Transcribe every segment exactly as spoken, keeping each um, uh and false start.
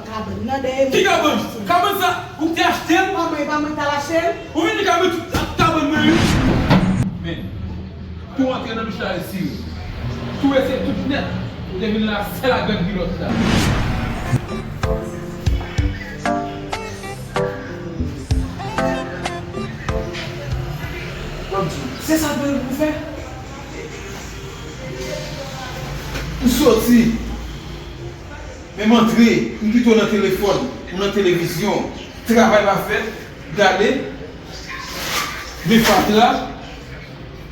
Kabann nan dèyè mwen. Ki kabann? Kabann sa, ou te achte l? Pa mwen, pa mwen k al achte l. Ou vin di kabann tout kabann mwen, wi. Men, tou antre nan douch la, retire. Tou retire tout nèt. Ou te vin la, sèl ak grenn kilòt la. Se sa pou fè? M soti. Men m antre, m kite w nan telefòn, ou nan televizyon. Travay pa fèt, gade. Men fatra,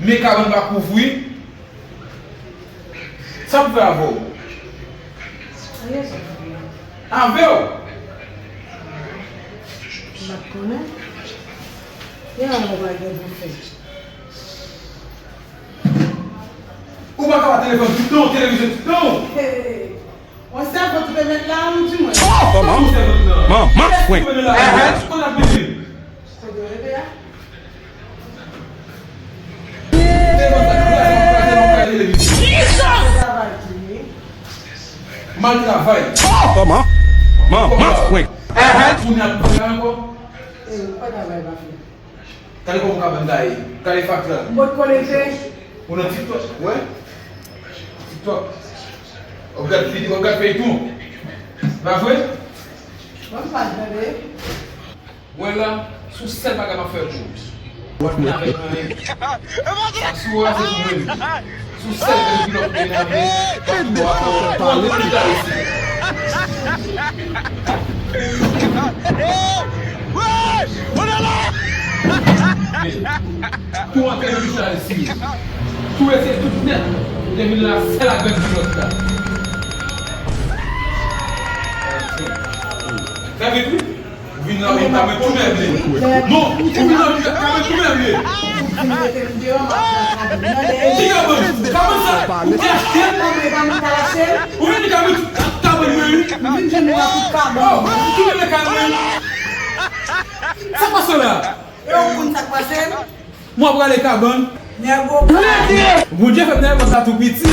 men kabann pa kouvri. Sa m fè avè w? Anyen sa. Avè w? M pa t konnen. Gen yon bagay pou fè. Ou pa ka ba telefòn tout non, televizyon tout non. Hey. Yon sèvant ou te met la, ou di mwen. Kòman? Manman frenk. Kote w rete a? Mal travay. Kòman? Manman frenk. Kounye a nou pa travay ankò. Eh, ou pa travay, pa fè. Gade kòman kabann ta ye. Gade fatra. Ou pot konekte? Ou nan TikTok, wè? TikTok. W ap gad videyo, w ap gad feyton. Pa vre? Mwen m pa tande. Wè la, sou sèl bagay m ap fè pou ou. W ap vin avèk mwen. Ak sou a, se pou mwen. Sou sèl grenn kilòt ou te lave, w ap tou bò atò. Ou antre nan leta isi. Tou antre nan leta isi. Tou retire tout nèt. Ou te vin la sèl ak grenn kilòt la. Sa vit wi. Ou vin la, ou ta mwen tou mèble. Non, ou vin la, ou ta mwen tou mèble. Ou vin mete m deyò, m ap pran kabann nan dèyè. Ki kabann? Kabann sa, ou te achte l? Pa mwen, pa mwen k al achte l. Ou vin di kabann tout kabann mwen, wi. M vin jwenn ou ak tout kabann. Oh, ou tou mèble kay mwen. Sa k pase la? E ou konn sa k pase m? Mwen prale kabann. Nègo. Bondye fè m nan epòk sa tou piti.